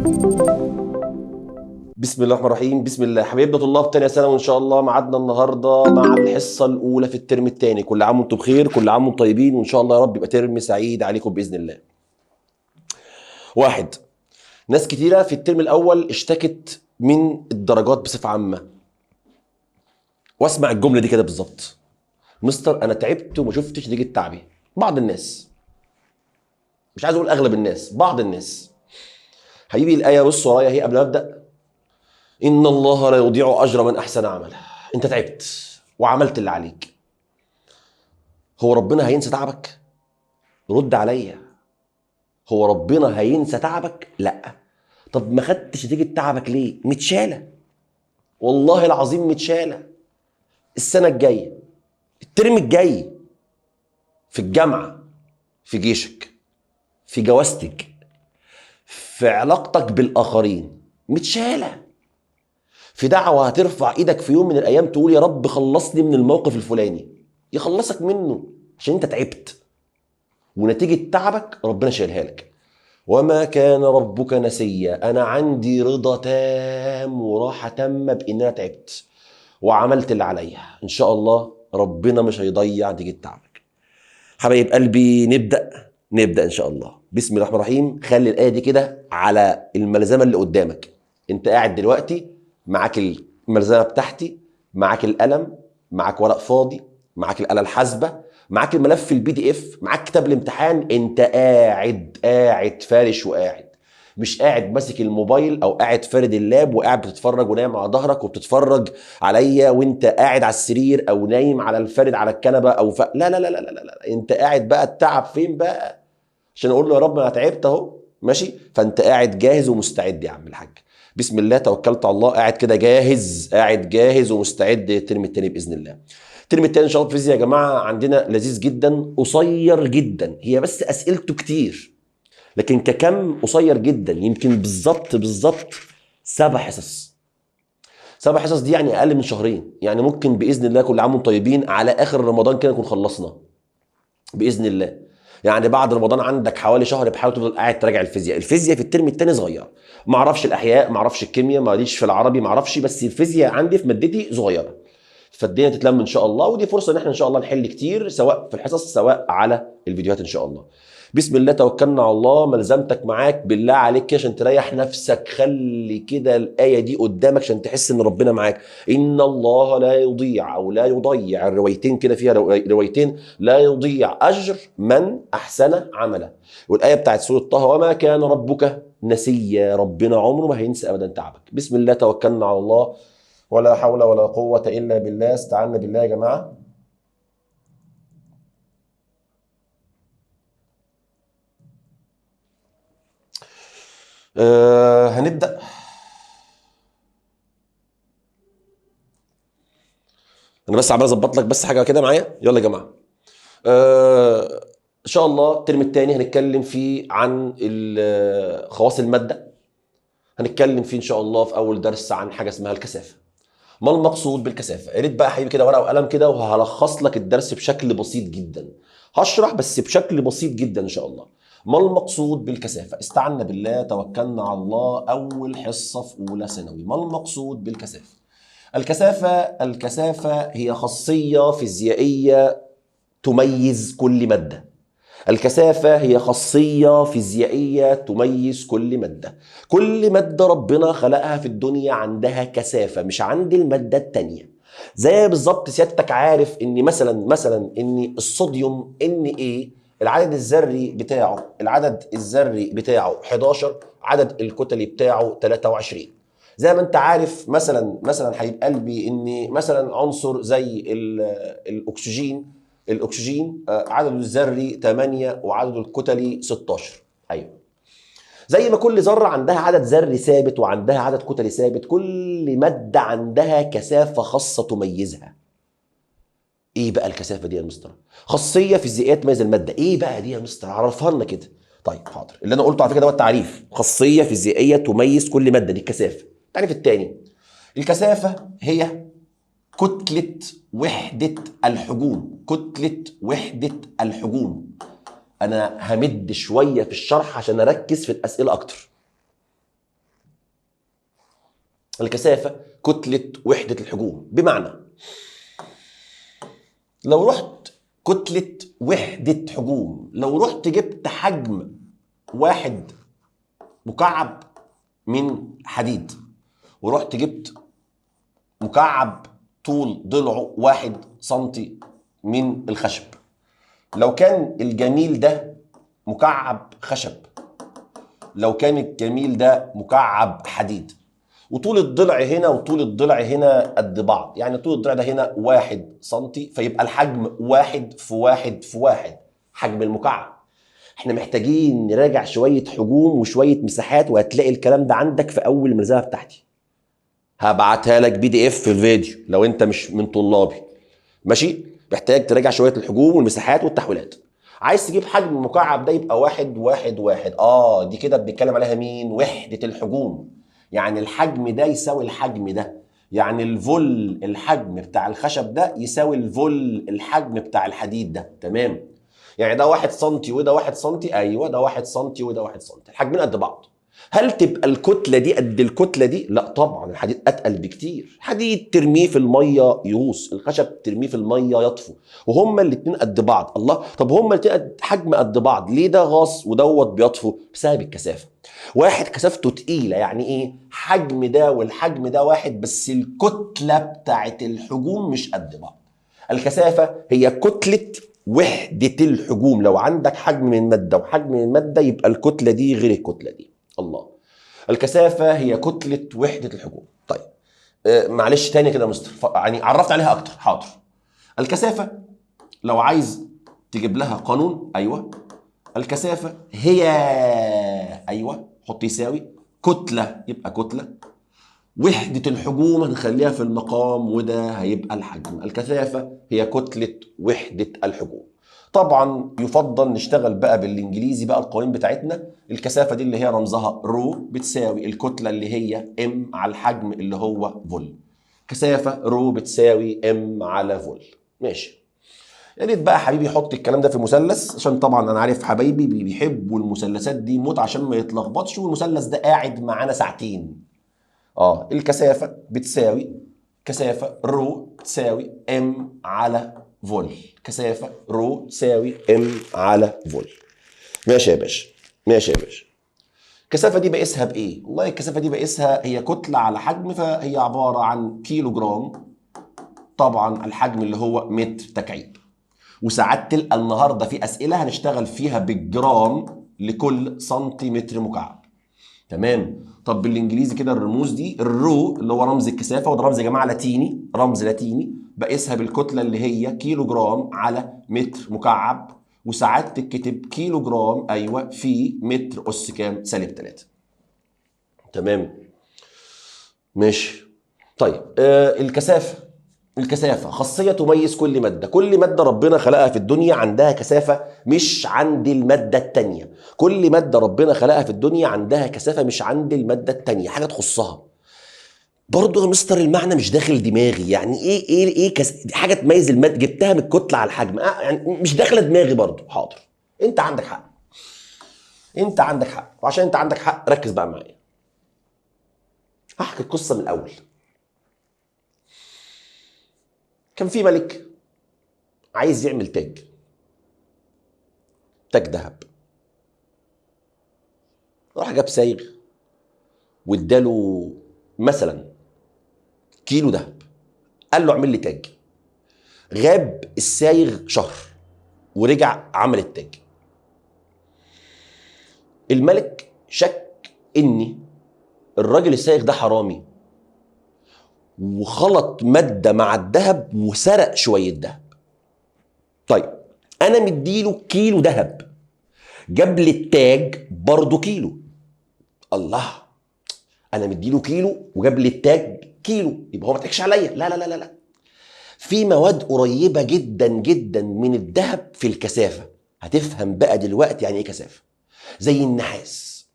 بسم الله الرحمن الرحيم. بسم الله حبايبنا طلاب تانية سنة، وان شاء الله ميعادنا النهارده مع الحصة الأولى في الترم الثاني. كل عام وانتم بخير، كل عام وانتم طيبين، وان شاء الله يا رب يبقى ترم سعيد عليكم بإذن الله. واحد، ناس كتيرة في الترم الأول اشتكت من الدرجات بصفة عامة، واسمع الجملة دي كده بالظبط: مستر أنا تعبت وما شفتش نتيجة تعبي. بعض الناس، مش عايز أقول أغلب الناس، بعض الناس. حبيبي الآية بص ورايا هي قبل ما أبدأ: إن الله لا يضيع أجر من أحسن عملا. أنت تعبت وعملت اللي عليك، هو ربنا هينسى تعبك؟ رد عليا، هو ربنا هينسى تعبك؟ لا. طب ما خدتش نتيجة تعبك ليه؟ متشالة، والله العظيم متشالة. السنة الجاية، الترم الجاي، في الجامعة، في جيشك، في جوازتك، في علاقتك بالآخرين، متشالة. في دعوة هترفع ايدك في يوم من الايام تقول يا رب خلصني من الموقف الفلاني، يخلصك منه عشان انت تعبت ونتيجة تعبك ربنا شايلها لك. وما كان ربك نسيا. انا عندي رضا تام وراحة تامة بان انا تعبت وعملت اللي عليا، ان شاء الله ربنا مش هيضيع نتيجة تعبك. حبايب قلبي نبدأ ان شاء الله. بسم الله الرحمن الرحيم. خلي الآية دي كده على الملزمة اللي قدامك. انت قاعد دلوقتي معاك الملزمه بتاعتي، معاك القلم، معاك ورق فاضي، معاك الآلة الحاسبة، معاك الملف ال PDF، معاك كتاب الامتحان. انت قاعد فارش وقاعد، مش قاعد ماسك الموبايل او قاعد فارد اللاب وقاعد بتتفرج ونايم على ظهرك وبتتفرج عليا وانت قاعد على السرير او نايم على الفارد على الكنبة او لا لا لا لا لا لا لا. انت قاعد بقى، التعب فين بقى عشان اقول له يا رب انا تعبت اهو؟ ماشي. فانت قاعد جاهز ومستعد يا عم الحاج. بسم الله توكلت على الله. قاعد كده جاهز، قاعد جاهز ومستعد للترم الثاني باذن الله. الترم الثاني ان شاء الله فيزياء يا جماعة عندنا لذيذ جدا، قصير جدا، هي بس اسئلته كتير لكن ككم قصير جدا، يمكن بالظبط بالظبط 7 حصص. 7 حصص دي يعني اقل من شهرين، يعني ممكن باذن الله كل عام وانتم طيبين على اخر رمضان كده نكون خلصنا باذن الله. يعني بعد رمضان عندك حوالي شهر بحاول تفضل قاعد تراجع الفيزياء. الفيزياء في الترم الثاني صغيرة، ما اعرفش الاحياء، ما اعرفش الكيمياء، ماليش في العربي، ما اعرفش، بس الفيزياء عندي في مادتي صغيرة، فالدنيا تتلم ان شاء الله. ودي فرصة ان احنا ان شاء الله نحل كتير سواء في الحصص سواء على الفيديوهات ان شاء الله. بسم الله توكلنا على الله. ملزمتك معاك، بالله عليك كده عشان تريح نفسك خلي كده الآية دي قدامك عشان تحس ان ربنا معاك. إن الله لا يضيع أو لا يضيع، الروايتين كده فيها روايتين، لا يضيع أجر من أحسن عملا. والآية بتاعت سورة طه: وما كان ربك نسيا. ربنا عمره ما هينسى أبدا تعبك. بسم الله توكلنا على الله، ولا حول ولا قوة إلا بالله. استعنا بالله يا جماعة. هنبدأ. أنا بس عمال أظبط لك بس حاجة كده معايا. يلا يا جماعة. إن شاء الله الترم الثاني هنتكلم فيه عن خواص المادة. هنتكلم فيه إن شاء الله في أول درس عن حاجة اسمها الكثافة. ما المقصود بالكثافة؟ يا ريت بقى حبيبي كده ورقة وقلم كده، وهلخص لك الدرس بشكل بسيط جدا. هشرح بس بشكل بسيط جدا إن شاء الله. ما المقصود بالكثافة؟ استعنا بالله توكلنا على الله. أول حصة في أولى ثانوي. ما المقصود بالكثافة؟ الكثافة هي خاصية فيزيائية تميز كل مادة. الكثافة هي خاصية فيزيائية تميز كل مادة. كل مادة ربنا خلقها في الدنيا عندها كثافة، مش عند المادة التانية. زي بالظبط سيادتك عارف ان مثلا ان الصوديوم Na العدد الذري بتاعه، العدد الذري بتاعه 11، عدد الكتلي بتاعه 23. زي ما انت عارف مثلا حبيب قلبي ان مثلا عنصر زي الاكسجين عدده الذري 8 وعدده الكتلي 16. ايوه، زي ما كل ذره عندها عدد ذري ثابت وعندها عدد كتلي ثابت، كل مادة عندها كثافة خاصة تميزها. ايه بقى الكثافة دي يا مستر؟ خاصية فيزيائية تميز المادة. ايه بقى دي يا مستر؟ عرفها لنا كده. طيب حاضر. اللي انا قلته على فكرة ده هو التعريف، خاصية فيزيائية تميز كل مادة، دي الكثافة. التعريف الثاني، الكثافة هي كتلة وحدة الحجوم. كتلة وحدة الحجوم. أنا همد شوية في الشرح عشان أركز في الأسئلة أكتر. الكثافة كتلة وحده الحجوم، بمعنى لو رحت كتلة وحده حجوم، لو رحت جبت حجم واحد مكعب من حديد ورحت جبت مكعب طول ضلعه 1 سنتي من الخشب، لو كان الجميل ده مكعب خشب، لو كان الجميل ده مكعب حديد، وطول الضلع هنا وطول الضلع هنا قد بعض، يعني طول الضلع ده هنا 1 سنتي، فيبقى الحجم 1 في 1 في 1 حجم المكعب. احنا محتاجين نراجع شوية حجوم وشوية مساحات، وهتلاقي الكلام ده عندك في أول الملزمة بتاعتي. هبعتها لك PDF في الفيديو لو انت مش من طلابي. ماشي؟ محتاج تراجع شوية الحجوم والمساحات والتحويلات. عايز تجيب حجم المكعب ده يبقى 1 1 1. دي كده بنتكلم عليها مين؟ وحدة الحجوم. يعني الحجم ده يساوي الحجم ده، يعني ال vol الحجم بتاع الخشب ده يساوي ال vol الحجم بتاع الحديد ده، تمام؟ يعني ده 1 سنتي وده 1 سنتي، ايوه ده 1 سنتي وده 1 سنتي، الحجمين قد بعض. هل تبقى الكتلة دي قد الكتلة دي؟ لا طبعا، الحديد اتقل بكتير. حديد ترميه في المية يغوص، الخشب ترميه في المية يطفو، وهما الاتنين قد بعض. الله، طب هما الاتنين حجم قد بعض، ليه ده غاص ودوت بيطفو؟ بسبب الكثافة. واحد كثافته تقيلة، يعني ايه؟ حجم ده والحجم ده واحد، بس الكتلة بتاعت الحجوم مش قد بعض. الكثافة هي كتلة وحدة الحجوم. لو عندك حجم من مادة وحجم من مادة يبقى الكتلة دي غير الكتلة دي. الله، الكثافة هي كتلة وحدة الحجوم. طيب معلش تاني كده يا مستر، يعني عرفت عليها أكتر. حاضر. الكثافة لو عايز تجيب لها قانون، أيوه الكثافة هي، أيوه حط يساوي كتلة، يبقى كتلة وحدة الحجوم هنخليها في المقام وده هيبقى الحجم. الكثافة هي كتلة وحدة الحجوم. طبعا يفضل نشتغل بقى بالانجليزي بقى القوانين بتاعتنا. الكثافة دي اللي هي رمزها rho بتساوي الكتلة اللي هي M على الحجم اللي هو vol. كثافة rho بتساوي M على vol. ماشي. يا ريت بقى حبيبي يحط الكلام ده في مثلث، عشان طبعا انا عارف حبايبي بيحبوا المثلثات دي موت عشان ما يتلخبطش، والمثلث ده قاعد معانا ساعتين. الكثافة بتساوي كثافة rho تساوي M على vol. كثافة rho تساوي M على vol. ماشي يا باشا، ماشي يا باشا. الكثافة دي بقيسها بإيه؟ والله الكثافة دي بقيسها هي كتلة على حجم، فهي عبارة عن كيلو جرام، طبعا الحجم اللي هو متر تكعيب. وساعات تلقى النهارده في أسئلة هنشتغل فيها بالجرام لكل سنتيمتر مكعب. تمام. طب بالانجليزي كده الرموز دي، ال rho اللي هو رمز الكثافة، وده رمز يا جماعة لاتيني، رمز لاتيني، بقيسها بالكتله اللي هي كيلو جرام على متر مكعب، وساعات تتكتب كيلو جرام ايوه في متر اس كام؟ سالب 3. تمام ماشي. طيب الكثافة، الكثافة خاصية تميز كل مادة، كل مادة ربنا خلقها في الدنيا عندها كثافة مش عند المادة التانية، كل مادة ربنا خلقها في الدنيا عندها كثافة مش عند المادة التانية، حاجة تخصها. برضه يا مستر المعنى مش داخل دماغي، يعني ايه ايه ايه حاجة تميز المادة، جبتها من الكتلة على الحجم، يعني مش داخلة دماغي برضه. حاضر، انت عندك حق، انت عندك حق، وعشان انت عندك حق ركز بقى معايا. هحكي القصة من الأول. كان في ملك عايز يعمل تاج، تاج ذهب. راح جاب سايغ واداله مثلا كيلو ذهب، قال له اعمل لي تاج. غاب السايغ شهر ورجع عمل التاج. الملك شك ان الراجل السايغ ده حرامي وخلط مادة مع الذهب وسرق شوية ذهب. طيب أنا مديله كيلو ذهب، جاب لي التاج برضه كيلو. الله، أنا مديله كيلو وجاب لي التاج كيلو، يبقى هو ما ضحكش عليا. لا لا لا لا، في مواد قريبة جدا جدا من الذهب في الكثافة. هتفهم بقى دلوقتي يعني إيه كثافة. زي النحاس،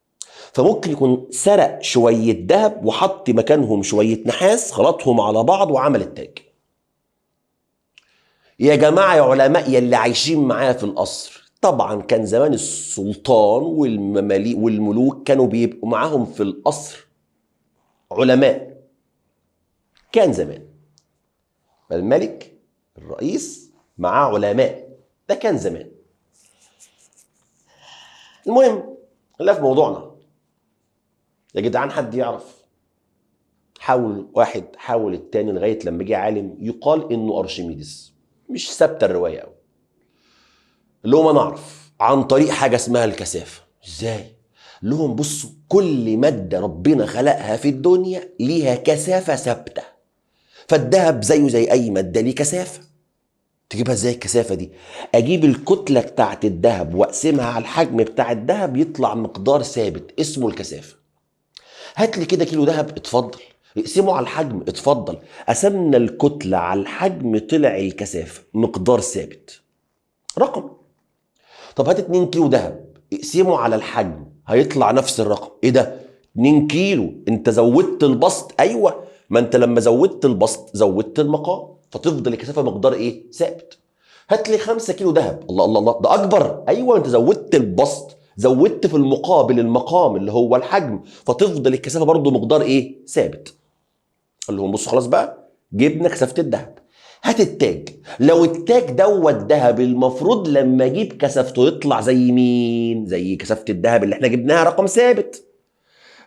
فممكن يكون سرق شوية ذهب وحط مكانهم شوية نحاس، خلطهم على بعض وعمل التاج. يا جماعة يا علماء يا اللي عايشين معايا في القصر، طبعا كان زمان السلطان والمماليك والملوك كانوا بيبقوا معاهم في القصر علماء. كان زمان الملك الرئيس معاه علماء، ده كان زمان. المهم لا في موضوعنا يا جدعان، حد يعرف؟ حاول واحد، حاول التاني، لغاية لما جه عالم يقال انه ارشميدس، مش ثابتة الرواية قوي، اللي هو ما نعرف عن طريق حاجة اسمها الكثافة. ازاي؟ لهم بصوا، كل مادة ربنا خلقها في الدنيا ليها كثافة ثابتة، فالذهب زيه زي اي مادة ليه كثافة. تجيبها ازاي الكثافة دي؟ اجيب الكتلة بتاعت الذهب واقسمها على الحجم بتاع الذهب، يطلع مقدار ثابت اسمه الكثافة. هات لي كده كيلو ذهب، اتفضل، اقسمه على الحجم، اتفضل. قسمنا الكتلة على الحجم طلع الكثافة مقدار ثابت، رقم. طب هات 2 كيلو ذهب اقسمه على الحجم، هيطلع نفس الرقم. ايه ده؟ 2 كيلو، انت زودت البسط. ايوه، ما انت لما زودت البسط زودت المقام، فتفضل الكثافة مقدار ايه؟ ثابت. هات لي 5 كيلو ذهب، الله الله الله، ده اكبر. ايوه، انت زودت البسط، زودت في المقابل المقام اللي هو الحجم، فتفضل الكثافة برضو مقدار ايه؟ ثابت. قال لهم بصوا خلاص بقى، جبنا كثافة الذهب، هات التاج. لو التاج دوت ذهب، المفروض لما اجيب كثافته يطلع زي مين؟ زي كثافة الذهب اللي احنا جبناها، رقم ثابت.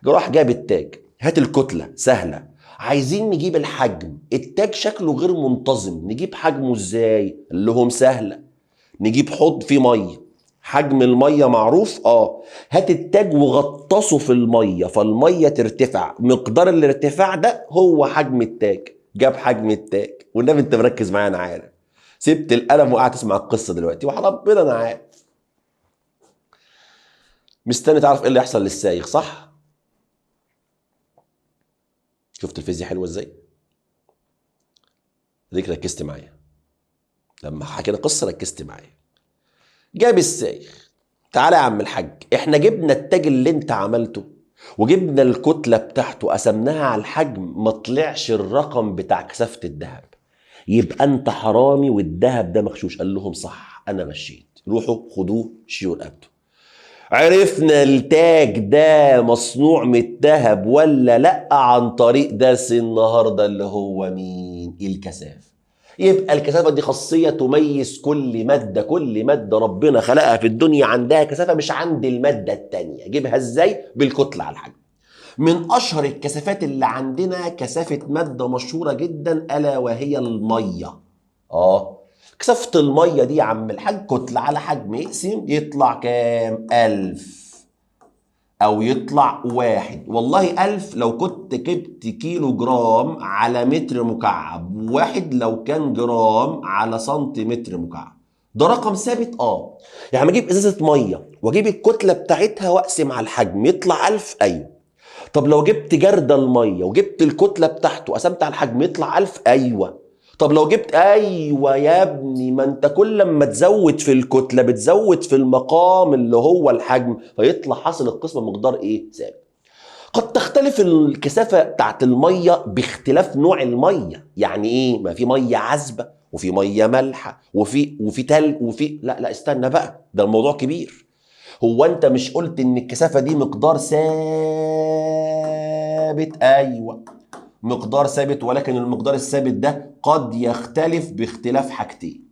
راح جاب التاج، هات الكتلة، سهلة. عايزين نجيب الحجم، التاج شكله غير منتظم، نجيب حجمه ازاي؟ قال لهم سهلة، نجيب حوض فيه مية، حجم المية معروف، هات التاج وغطسه في المية، فالميه ترتفع، مقدار الارتفاع ده هو حجم التاج. جاب حجم التاج. والنبي انت مركز معايا، انا عارف سبت القلم وقعدت تسمع القصة دلوقتي، وربنا انا عارف مستني تعرف ايه اللي يحصل للسايغ، صح؟ شفت الفيزياء حلوة ازاي؟ اديك ركزت معايا لما حكينا قصة، ركزت معايا. جاب السايغ، تعالى يا عم الحاج، احنا جبنا التاج اللي انت عملته وجبنا الكتلة بتاعته قسمناها على الحجم، ما طلعش الرقم بتاع كثافة الذهب، يبقى انت حرامي والذهب ده مغشوش. قال لهم صح، انا مشيت، روحوا خدوه شيلوا رقبته. عرفنا التاج ده مصنوع من الذهب ولا لا عن طريق درس النهارده اللي هو مين؟ الكثافة. يبقى الكثافة دي خاصية تميز كل مادة، كل مادة ربنا خلقها في الدنيا عندها كثافة مش عند المادة التانية. جيبها ازاي؟ بالكتله على الحجم. من اشهر الكثافات اللي عندنا كثافة مادة مشهورة جدا، الا وهي المية. كثافة المية دي يا عم الحاج كتلة على حجم، اقسم يطلع كام؟ 1000 او يطلع 1. والله 1000 لو كنت جبت كيلو جرام على متر مكعب، 1 لو كان جرام على سنتيمتر مكعب. ده رقم ثابت. يعني اجيب ازازة مية واجيب الكتلة بتاعتها واقسم على الحجم يطلع 1000. ايوه. طب لو جبت جردل المية وجبت الكتلة بتاعته قسمت على الحجم يطلع 1000. ايوه. طب لو جبت، ايوه يا ابني، ما انت كل ما تزود في الكتلة بتزود في المقام اللي هو الحجم، فيطلع حاصل القسمة مقدار ايه؟ ثابت. قد تختلف الكثافة بتاعت المية باختلاف نوع المية. يعني ايه؟ ما في مية عذبه وفي مية مالحة وفي تلج وفي لا لا استنى بقى، ده الموضوع كبير. هو انت مش قلت ان الكثافة دي مقدار ثابت؟ ايوه مقدار ثابت، ولكن المقدار الثابت ده قد يختلف باختلاف حاجتين.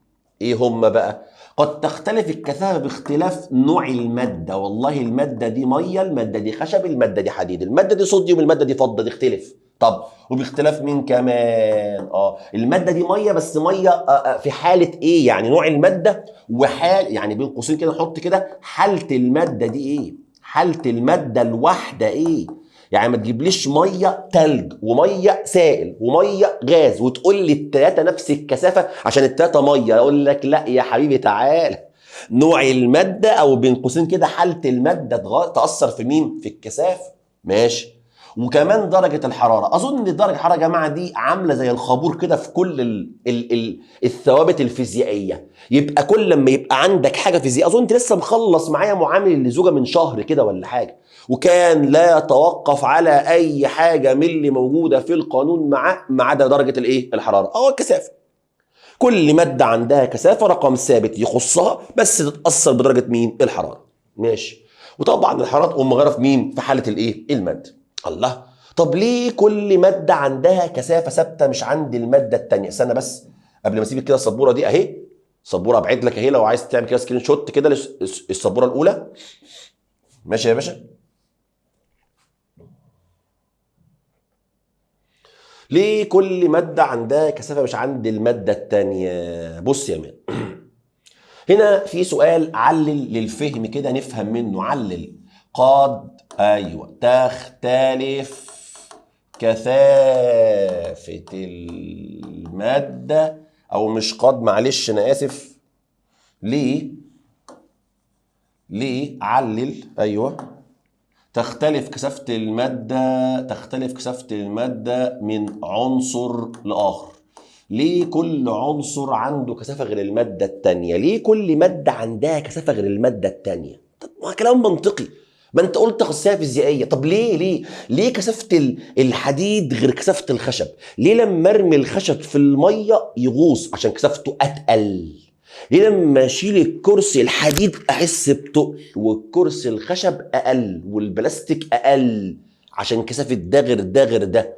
ايه هما بقى؟ قد تختلف الكثافة باختلاف نوع المادة. والله المادة دي مية، المادة دي خشب، المادة دي حديد، المادة دي صوديوم، المادة دي فضة، تختلف. طب وباختلاف مين كمان؟ المادة دي مية، بس مية في حالة ايه؟ يعني نوع المادة وحال، يعني بين قوسين كده نحط كده حالة المادة دي ايه؟ حالة المادة الواحدة ايه؟ يعني ما تجيبليش مية تلج ومية سائل ومية غاز وتقول لي التلاتة نفس الكثافة عشان التلاتة مية. اقول لك لا يا حبيبي، تعال نوع المادة او بين قوسين كده حاله المادة تاثر في مين؟ في الكثافة. ماشي. وكمان درجه الحرارة. اظن ان درجه الحرارة يا جماعة دي عامله زي الخابور كده في كل ال ال ال الثوابت الفيزيائية. يبقى كل لما يبقى عندك حاجة فيزيائية، اظن انت لسه مخلص معايا معامل اللزوجه من شهر كده ولا حاجة، وكان لا يتوقف على اي حاجة من اللي موجودة في القانون ما عدا درجه الايه؟ الحرارة او الكثافة. كل مادة عندها كثافة رقم ثابت يخصها، بس تتاثر بدرجة مين؟ الحرارة. ماشي. وطبعا الحرارة تقوم مغيرة في مين؟ في حاله الايه؟ المادة. الله. طب ليه كل مادة عندها كثافة ثابتة مش عند المادة الثانية؟ استنى بس قبل ما اسيبك كده، السبوره دي اهي، سبورة ابعد لك اهي لو عايز تعمل كده screenshot كده للسبوره الاولى. ماشي يا باشا. ليه كل مادة عندها كثافة مش عند المادة الثانية؟ بص يا man، هنا في سؤال علل للفهم كده نفهم منه. علل قد ايوه تختلف كثافة المادة، او مش قد، معلش انا اسف. ليه؟ ليه علل ايوه تختلف كثافة المادة، تختلف كثافة المادة من عنصر لآخر. ليه كل عنصر عنده كثافة غير المادة التانية؟ ليه كل مادة عندها كثافة غير المادة التانية؟ طب ما كلام منطقي، ما انت قلت خاصية فيزيائية. طب ليه ليه ليه كثافة الحديد غير كثافة الخشب؟ ليه لما ارمي الخشب في المية يغوص؟ عشان كثافته اتقل. ليه لما اشيل الكرسي الحديد احس بتقل والكرسي الخشب اقل والبلاستيك اقل؟ عشان كثافة ده غير ده غير ده.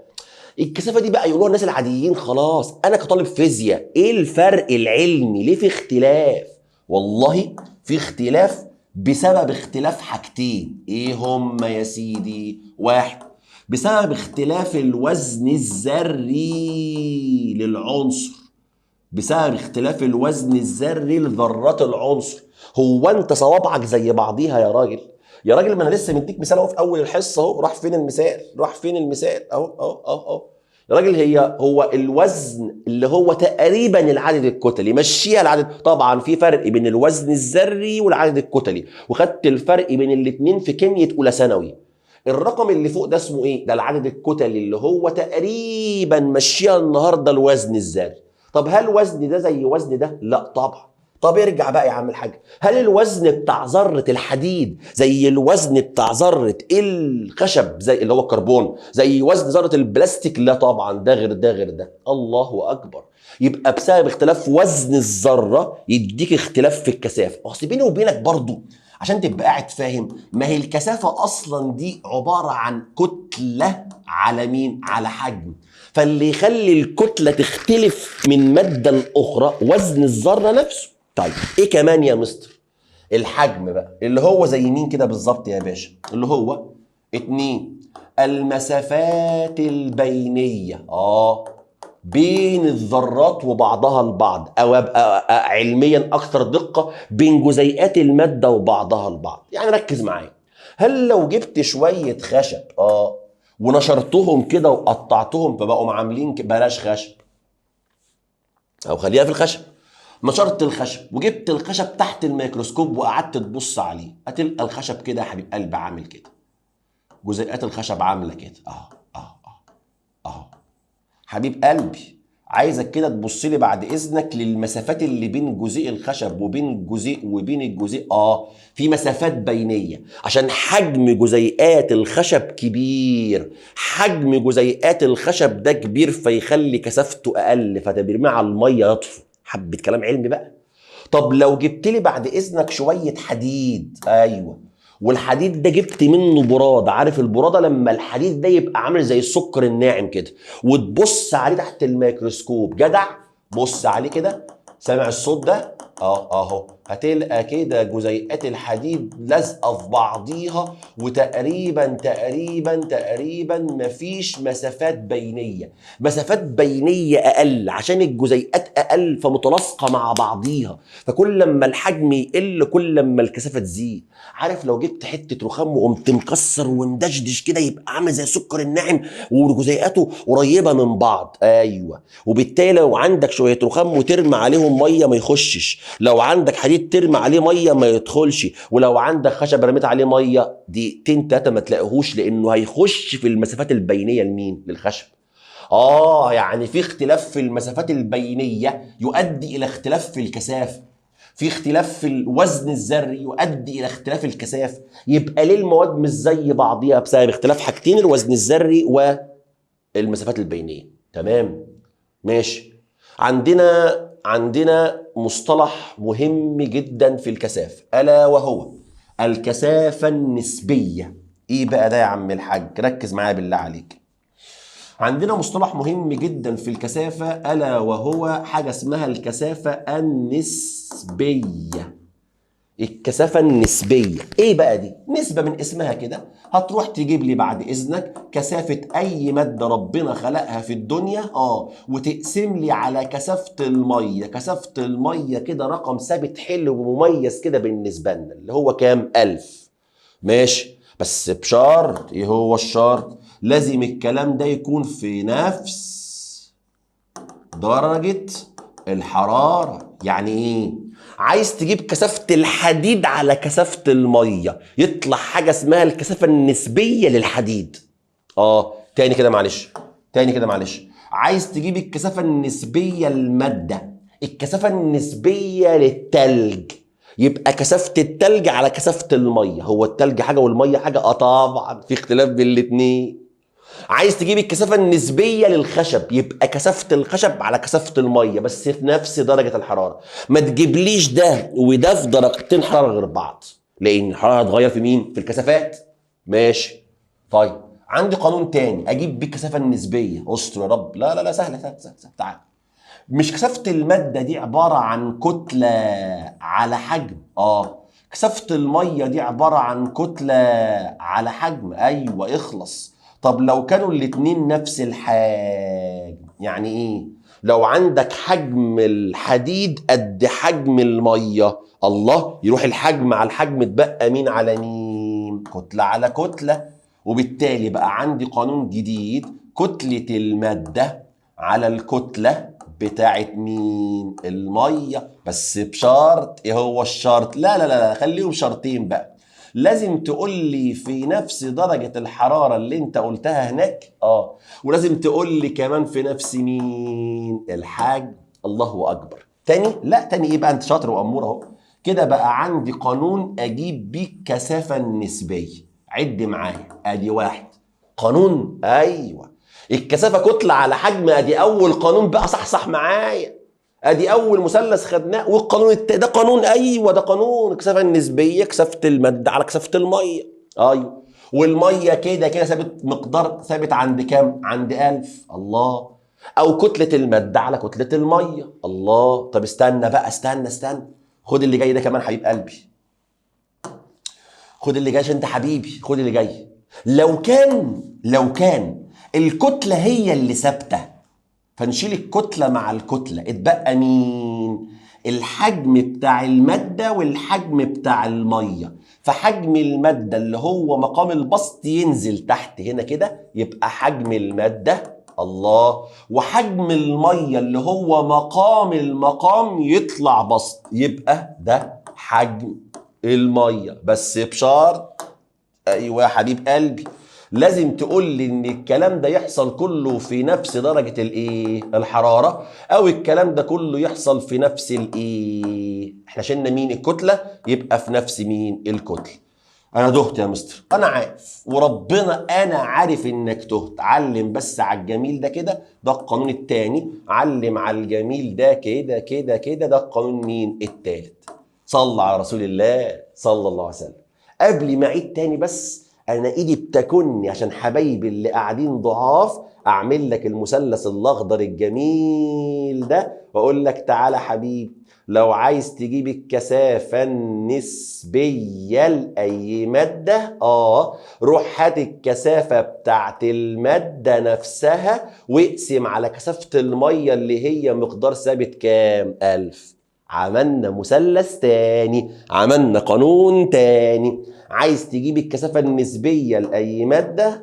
الكثافة دي بقى يقولوها الناس العاديين. خلاص انا كطالب فيزياء ايه الفرق العلمي؟ ليه في اختلاف؟ والله في اختلاف بسبب اختلاف حاجتين. ايه هما يا سيدي؟ واحد، بسبب اختلاف الوزن الذري للعنصر، بسبب اختلاف الوزن الذري لذرات العنصر. هو انت صوابعك زي بعضيها يا راجل؟ يا راجل ما انا لسه مديك مثال اهو في اول الحصة اهو. راح فين المثال؟ راح فين المثال؟ اهو اهو اهو اهو يا راجل. هي هو الوزن اللي هو تقريبا العدد الكتلي، مشيها العدد. طبعا في فرق بين الوزن الذري والعدد الكتلي، وخدت الفرق بين الاثنين في كيمياء اولى ثانوي. الرقم اللي فوق ده اسمه ايه؟ ده العدد الكتلي اللي هو تقريبا مشيها النهارده الوزن الذري. طب هل وزن ده زي وزن ده؟ لا طبعا. طب ارجع بقى يا عم الحاج، هل الوزن بتاع ذرة الحديد زي الوزن بتاع ذرة الخشب زي اللي هو الكربون زي وزن ذرة البلاستيك؟ لا طبعا، ده غير ده غير ده. الله اكبر. يبقى بسبب اختلاف وزن الذرة يديك اختلاف في الكثافة. اصل بيني وبينك برضو عشان تبقى قاعد فاهم، ما هي الكثافة اصلا دي عبارة عن كتلة على مين؟ على حجم. فاللي يخلي الكتلة تختلف من مادة لأخرى وزن الذرة نفسه. طيب ايه كمان يا مستر؟ الحجم بقى اللي هو زي مين كده بالظبط يا باشا؟ اللي هو 2 المسافات البينية بين الذرات وبعضها البعض، او ابقى علميا اكثر دقة بين جزيئات المادة وبعضها البعض. يعني ركز معايا، هل لو جبت شوية خشب ونشرتهم كده وقطعتهم فبقوا عاملين بلاش خشب او خليها في الخشب، نشرت الخشب وجبت الخشب تحت الميكروسكوب وقعدت تبص عليه، هتلقى الخشب كده يا حبيب قلبي عامل كده، جزيئات الخشب عامله كده اهو اهو اهو. حبيب قلبي عايزك كده تبص لي بعد اذنك للمسافات اللي بين جزيء الخشب وبين الجزيء وبين الجزيء. في مسافات بينيه عشان حجم جزيئات الخشب كبير، حجم جزيئات الخشب ده كبير فيخلي كثافته اقل، فترميه على المية يطفو. حبة كلام علمي بقى. طب لو جبت لي بعد اذنك شوية حديد، ايوه، والحديد ده جبت منه برادة، عارف البرادة لما الحديد ده يبقى عامل زي السكر الناعم كده وتبص عليه تحت الميكروسكوب، جدع بص عليه كده، سامع الصوت ده؟ اهو، هتلقى كده جزيئات الحديد لازقه في بعضيها، وتقريبا تقريبا تقريبا مفيش مسافات بينيه، مسافات بينيه اقل عشان الجزيئات اقل فمتلاصقه مع بعضيها، فكل لما الحجم يقل كل لما الكثافة تزيد. عارف لو جبت حتة رخام وقمت مكسر ومدشدش كده يبقى عامل زي السكر الناعم وجزيئاته قريبه من بعض، ايوه، وبالتالي لو عندك شوية رخام وترمي عليهم مية ما يخشش، لو عندك حديد ترمي عليه مية ما يدخلش، ولو عندك خشب رميت عليه مية دقيقتين تلاتة ما تلاقيهوش لانه هيخش في المسافات البينية لمين؟ للخشب. يعني في اختلاف في المسافات البينية يؤدي الى اختلاف في الكثافة، في اختلاف في الوزن الذري يؤدي الى اختلاف الكثافة. يبقى ليه المواد مش زي بعضيها؟ بسبب اختلاف حاجتين، الوزن الذري والمسافات البينية. تمام ماشي. عندنا مصطلح مهم جدا في الكثافة، ألا وهو الكثافة النسبية. إيه بقى ده يا عم الحاج؟ ركز معايا بالله عليك. عندنا مصطلح مهم جدا في الكثافة، الا وهو حاجة اسمها الكثافة النسبية. الكثافة النسبية ايه بقى دي؟ نسبة من اسمها كده، هتروح تجيب لي بعد اذنك كثافة اي مادة ربنا خلقها في الدنيا وتقسم لي على كثافة المية. كثافة المية كده رقم ثابت حلو ومميز كده بالنسبة لنا، اللي هو كام؟ 1000. ماشي، بس بشرط. ايه هو الشرط؟ لازم الكلام ده يكون في نفس درجة الحرارة. يعني ايه؟ عايز تجيب كثافة الحديد على كثافة المية، يطلع حاجة اسمها الكثافة النسبية للحديد. تاني كده معلش، تاني كده معلش. عايز تجيب الكثافة النسبية للمادة، الكثافة النسبية للتلج، يبقى كثافة التلج على كثافة المية. هو التلج حاجة والمية حاجة؟ طبعا في اختلاف بين الاتنين. عايز تجيب الكثافة النسبية للخشب، يبقى كثافة الخشب على كثافة المية، بس في نفس درجة الحرارة. ما تجيبليش ده وده في درجتين حرارة غير بعض، لأن الحرارة هتغير في مين؟ في الكثافات. ماشي. طيب عندي قانون تاني أجيب بيه الكثافة النسبية. استر يا رب. لا لا لا، سهلة سهلة سهلة، سهلة. تعال، مش كثافة المادة دي عبارة عن كتلة على حجم؟ كثافة المية دي عبارة عن كتلة على حجم. أيوة اخلص. طب لو كانوا الاتنين نفس الحجم، يعني ايه؟ لو عندك حجم الحديد قد حجم المية، الله، يروح الحجم على الحجم، اتبقى مين على مين؟ كتلة على كتلة. وبالتالي بقى عندي قانون جديد، كتلة المادة على الكتلة بتاعت مين؟ المية. بس بشرط. ايه هو الشرط؟ لا لا لا، خليهم شرطين بقى. لازم تقول لي في نفس درجة الحرارة اللي انت قلتها هناك، ولازم تقول لي كمان في نفس مين؟ الحجم. الله اكبر. تاني؟ لا تاني ايه بقى، انت شاطر وامور اهو. كده بقى عندي قانون اجيب بيه الكثافة النسبية. عد معايا، ادي واحد قانون، ايوه الكثافة كتلة على حجم، ادي اول قانون بقى، صح صح معايا، ادي اول مثلث خدناه. والقانون ده قانون، ايوه ده قانون الكثافة النسبية، كثافة المادة على كثافة المية. ايوه، والمية كده كده ثابت، مقدار ثابت عند كام؟ عند 1000. الله. او كتلة المادة على كتلة المية. الله. طب استنى بقى، استنى استنى، خد اللي جاي ده كمان حبيب قلبي، خد اللي جاي عشان انت حبيبي، خد اللي جاي. لو كان الكتلة هي اللي ثابتة، فنشيل الكتلة مع الكتلة، اتبقى مين؟ الحجم بتاع المادة والحجم بتاع المية. فحجم المادة اللي هو مقام البسط ينزل تحت هنا كده، يبقى حجم المادة، الله، وحجم المية اللي هو مقام المقام يطلع بسط، يبقى ده حجم المية. بس بشرط، ايوه يا حبيب قلبي، لازم تقول لي ان الكلام ده يحصل كله في نفس درجة الايه؟ الحرارة، او الكلام ده كله يحصل في نفس الايه؟ احنا شلنا مين؟ الكتلة، يبقى في نفس مين؟ الكتلة. انا تهت يا مستر، انا عارف وربنا انا عارف انك تهت. علم بس على الجميل ده كده، ده القانون التاني. علم على الجميل ده كده كده كده، ده القانون مين؟ التالت. صلى على رسول الله صلى الله عليه وسلم. قبل ما اعيد تاني بس، انا ايدي بتكني عشان حبايبي اللي قاعدين ضعاف، اعمل لك المثلث الاخضر الجميل ده واقول لك تعالى حبيبي، لو عايز تجيب الكثافة النسبية لأي مادة، روح هات الكثافة بتاعت المادة نفسها واقسم على كثافة المية اللي هي مقدار ثابت كام؟ 1000. عملنا مثلث تاني، عملنا قانون تاني. عايز تجيب الكثافة النسبية لأي مادة،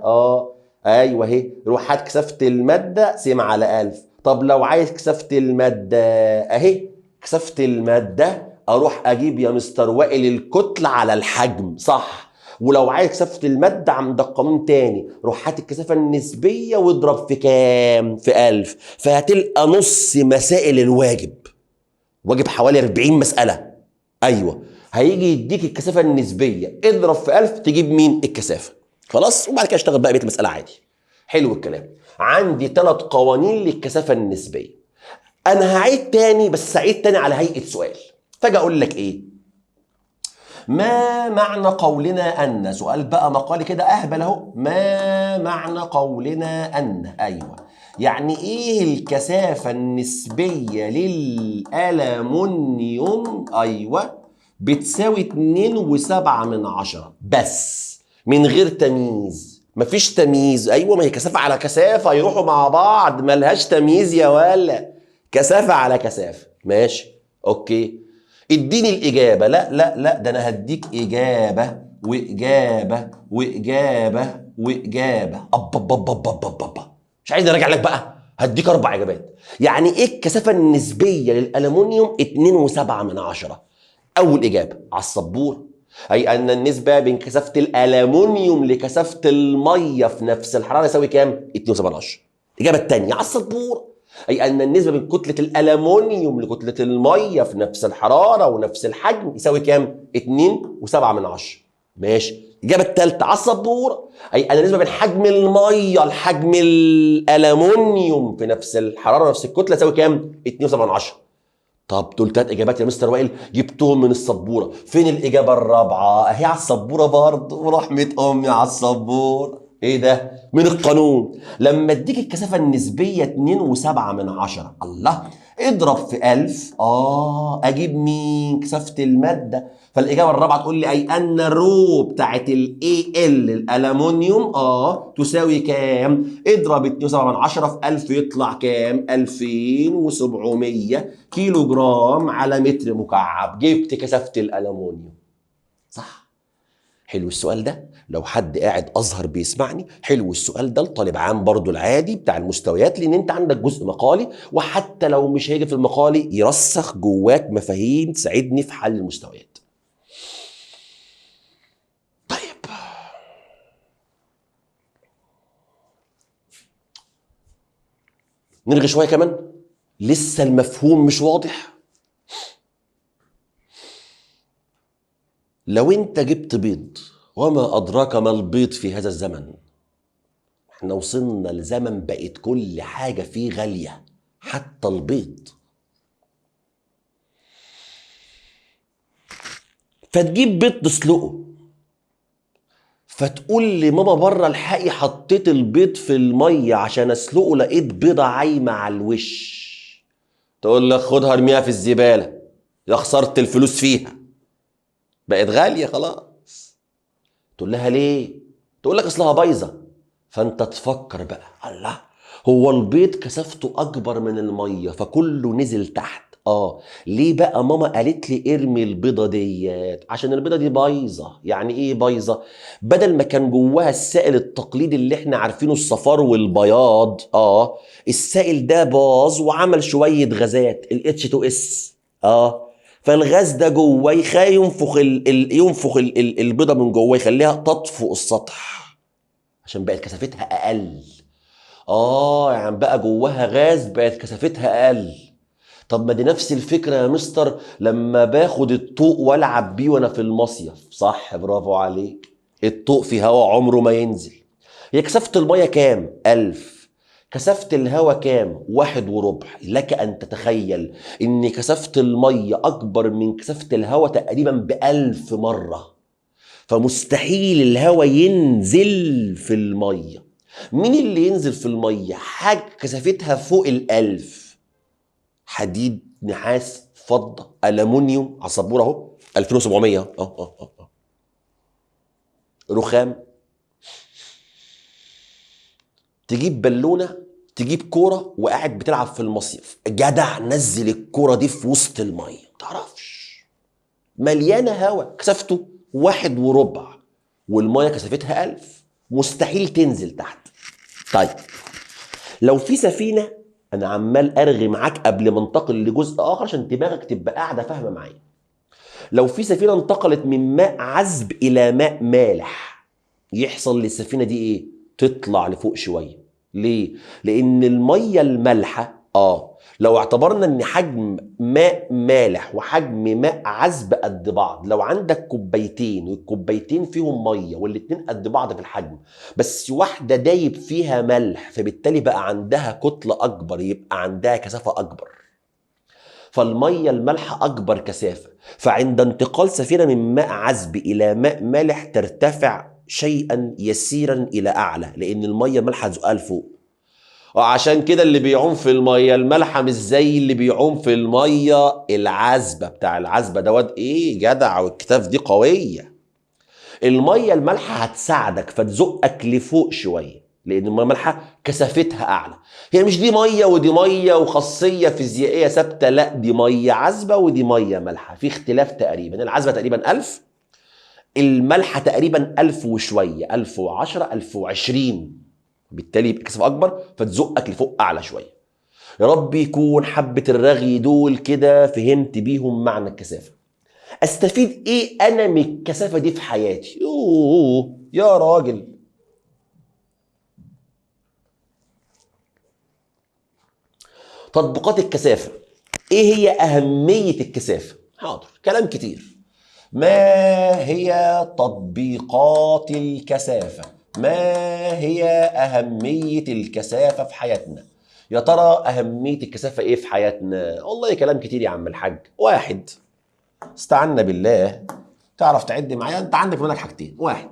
ايوه اهي، روح هات كثافة المادة اقسم على 1000. طب لو عايز كثافة المادة، اهي كثافة المادة، اروح اجيب يا مستر وائل الكتلة على الحجم، صح. ولو عايز كثافة المادة عندك قانون تاني، روح هات الكثافة النسبية واضرب في كام؟ في 1000. فهتلقى نص مسائل الواجب، واجب حوالي 40 مسألة، ايوه هيجي يديك الكثافة النسبية، اضرب في 1000 تجيب مين؟ الكثافة. خلاص، وبعد كده اشتغل بقى بقية المسألة عادي. حلو الكلام. عندي 3 قوانين للكثافة النسبية. انا هعيد تاني، بس هعيد تاني على هيئة سؤال. فاجي اقول لك ايه؟ ما معنى قولنا ان؟ سؤال بقى مقالي كده اهبل اهو. ما معنى قولنا ان؟ ايوه، يعني ايه الكثافة النسبية للألمنيوم؟ ايوه، بتساوي 2.7 بس من غير تمييز. مفيش تمييز. ايوه، ما هي كثافة على كثافة يروحوا مع بعض، ملهاش تمييز يا ولا، كثافة على كثافة. ماشي، okay، اديني الاجابة. لا لا لا، ده انا هديك اجابه واجابه واجابه واجابه. اب اب اب اب اب اب اب. مش عايز اراجع لك بقى، هديك 4 اجابات. يعني ايه الكثافة النسبية للالومنيوم 2.7؟ اول اجابه على السبوره، اي ان النسبة بين كثافة الالومنيوم لكثافه المية في نفس الحرارة يساوي كام؟ 2.7. الاجابة الثانية على السبوره، اي ان النسبة بين كتلة الالومنيوم لكتله المية في نفس الحرارة ونفس الحجم يساوي كام؟ 2.7. ماشي. الاجابة الثالثة على السبوره، اي ان النسبة بين حجم المية لحجم الالومنيوم في نفس الحرارة ونفس الكتلة يساوي كام؟ 2.7. طب دول 3 اجابات يا مستر وائل جبتهم من السبوره، فين الاجابة الرابعة؟ اهي على السبوره برضه، ورحمة امي على السبوره. ايه ده؟ من القانون، لما اديك الكثافة النسبية 2.7، الله، اضرب في 1000، اجيب مين؟ كثافة المادة. فالاجابه الرابعة تقول لي اي ان ال rho بتاعت ال Al الالومنيوم تساوي كام؟ اضرب 2.7 في 1000 يطلع كام؟ 2700 كيلو جرام على متر مكعب. جبت كثافة الالومنيوم. صح؟ حلو السؤال ده، لو حد قاعد ازهر بيسمعني، حلو السؤال ده لطالب عام برضو العادي بتاع المستويات، لان انت عندك جزء مقالي، وحتى لو مش هيجي في المقالي يرسخ جواك مفاهيم تساعدني في حل المستويات. طيب نرغي شوية كمان، لسه المفهوم مش واضح. لو انت جبت بيض، وما ادراك ما البيض في هذا الزمن، احنا وصلنا لزمن بقت كل حاجة فيه غالية حتى البيض. فتجيب بيض تسلقه، فتقول لماما بره الحقي حطيت البيض في المية عشان اسلقه، لقيت بيضة عايمه على الوش. تقول لك خدها ارميها في الزبالة، يا خسرت الفلوس فيها، بقت غالية خلاص. تقول لها ليه؟ تقول لك اصلها بايظة. فانت تفكر بقى، الله، هو البيض كثافته اكبر من المية فكله نزل تحت. ليه بقى ماما قالت لي ارمي البيضة ديت؟ عشان البيضة دي بايظة. يعني ايه بايظة؟ بدل ما كان جواها السائل التقليدي اللي احنا عارفينه الصفار والبياض، السائل ده باظ وعمل شوية غازات ال H2S. فالغاز ده جواه ينفخ ينفخ البيضة من جواه، يخليها تطفو السطح عشان بقت كثافتها اقل. يعني بقى جواها غاز بقت كثافتها اقل. طب ما دي نفس الفكرة يا مستر لما باخد الطوق والعب بيه وانا في المصيف. صح، برافو عليك. الطوق في هواء عمره ما ينزل. هي كثافة المية كام؟ 1000. كثافة الهواء كام؟ 1.25. لك أن تتخيل إن كثافة المية أكبر من كثافة الهواء تقريبا ب1000 مرة، فمستحيل الهواء ينزل في المية. مين اللي ينزل في المية؟ حاجة كثافتها فوق 1000، حديد، نحاس، فضة، ألمونيوم، على السبورة أهو 2700، رخام. تجيب بالونة، تجيب كورة وقاعد بتلعب في المصيف، جدع نزل الكورة دي في وسط المية، متعرفش، مليانة هواء، كثافته 1.25 والمية كثافتها 1000، مستحيل تنزل تحت. طيب لو في سفينة، أنا عمال أرغي معاك قبل ما انتقل لجزء آخر عشان دماغك تبقى قاعدة فاهمة معايا. لو في سفينة انتقلت من ماء عذب إلى ماء مالح، يحصل للسفينة دي إيه؟ تطلع لفوق شوية. ليه؟ لأن المية المالحة، لو اعتبرنا إن حجم ماء مالح وحجم ماء عذب قد بعض، لو عندك كوبايتين والكوبايتين فيهم مية والاتنين قد بعض في الحجم، بس واحدة دايب فيها ملح، فبالتالي بقى عندها كتلة أكبر، يبقى عندها كثافة أكبر. فالميه المالحه اكبر كثافة، فعند انتقال سفينة من ماء عذب الى ماء مالح ترتفع شيئا يسيرا الى اعلى، لان المية المالحه هتزقها لفوق. وعشان كده اللي بيعوم في المية المالحه مش زي اللي بيعوم في المية العذبة. بتاع العذبة دوت ايه جدع، والكتاف دي قوية. المية المالحه هتساعدك فتزقك لفوق شوية، لان المية المالحه كثافتها اعلى. هي مش دي مية ودي مية وخاصيه فيزيائية ثابتة، لا دي مية عذبه ودي مية مالحة، في اختلاف تقريبا. العذبة تقريبا 1000، المالحه تقريبا 1000 وشوية، 1010، 1020، بالتالي يبقى كثافة اكبر فتزقك لفوق اعلى شوية. يا رب يكون حبه الرغي دول كده فهمت بيهم معنى الكثافة. استفيد ايه انا من الكثافة دي في حياتي؟ يوه يا راجل. تطبيقات الكثافة، ايه هي اهمية الكثافة؟ حاضر، كلام كتير. ما هي تطبيقات الكثافة؟ ما هي اهمية الكثافة في حياتنا؟ يا ترى اهمية الكثافة ايه في حياتنا؟ والله كلام كتير يا عم الحاج. واحد، استعنا بالله، تعرف تعد معايا؟ انت عندك منك حاجتين. واحد،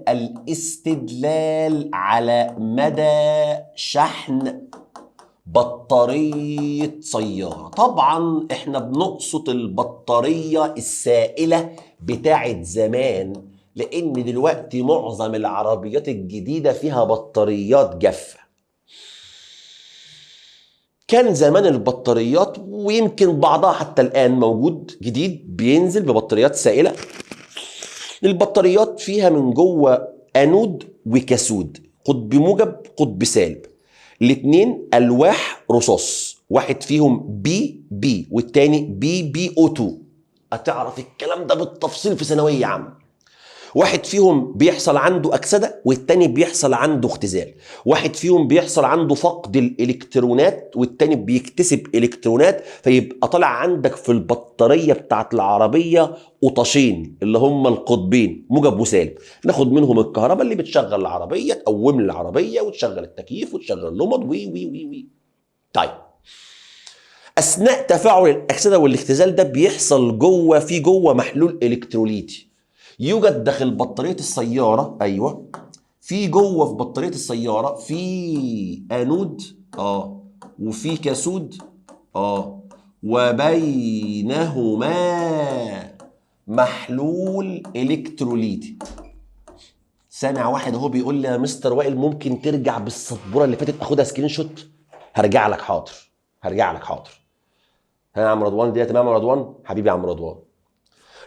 الاستدلال على مدى شحن بطارية سيارة. طبعا احنا بنقصد البطارية السائلة بتاعت زمان، لان دلوقتي معظم العربيات الجديدة فيها بطاريات جافة. كان زمان البطاريات، ويمكن بعضها حتى الآن موجود جديد، بينزل ببطاريات سائلة. البطاريات فيها من جوه انود وكاسود، قطب موجب قطب سالب، الاثنين الواح رصاص، واحد فيهم Pb والتاني PbO2. هتعرف الكلام ده بالتفصيل في ثانوية عامة. واحد فيهم بيحصل عنده اكسده والتاني بيحصل عنده اختزال، واحد فيهم بيحصل عنده فقد الالكترونات والتاني بيكتسب الكترونات، فيبقى طالع عندك في البطارية بتاعت العربية قطاشين اللي هم القطبين موجب وسالب، ناخد منهم الكهرباء اللي بتشغل العربية، تقوم العربية وتشغل التكييف وتشغل اللمض وي وي وي وي. طيب، اثناء تفاعل الاكسدة والاختزال ده بيحصل جوه، في جوه محلول الكتروليتي يوجد داخل بطارية السيارة. أيوة، في جوه في بطارية السيارة في أنود وفي كاسود وبينهما محلول إلكتروليتي. سامع واحد اهو بيقول لي يا مستر وائل ممكن ترجع بالسبورة اللي فاتت اخدها screenshot؟ هرجع لك حاضر، هرجع لك حاضر. ها يا عم رضوان، دي تمام يا رضوان؟ حبيبي يا عم رضوان.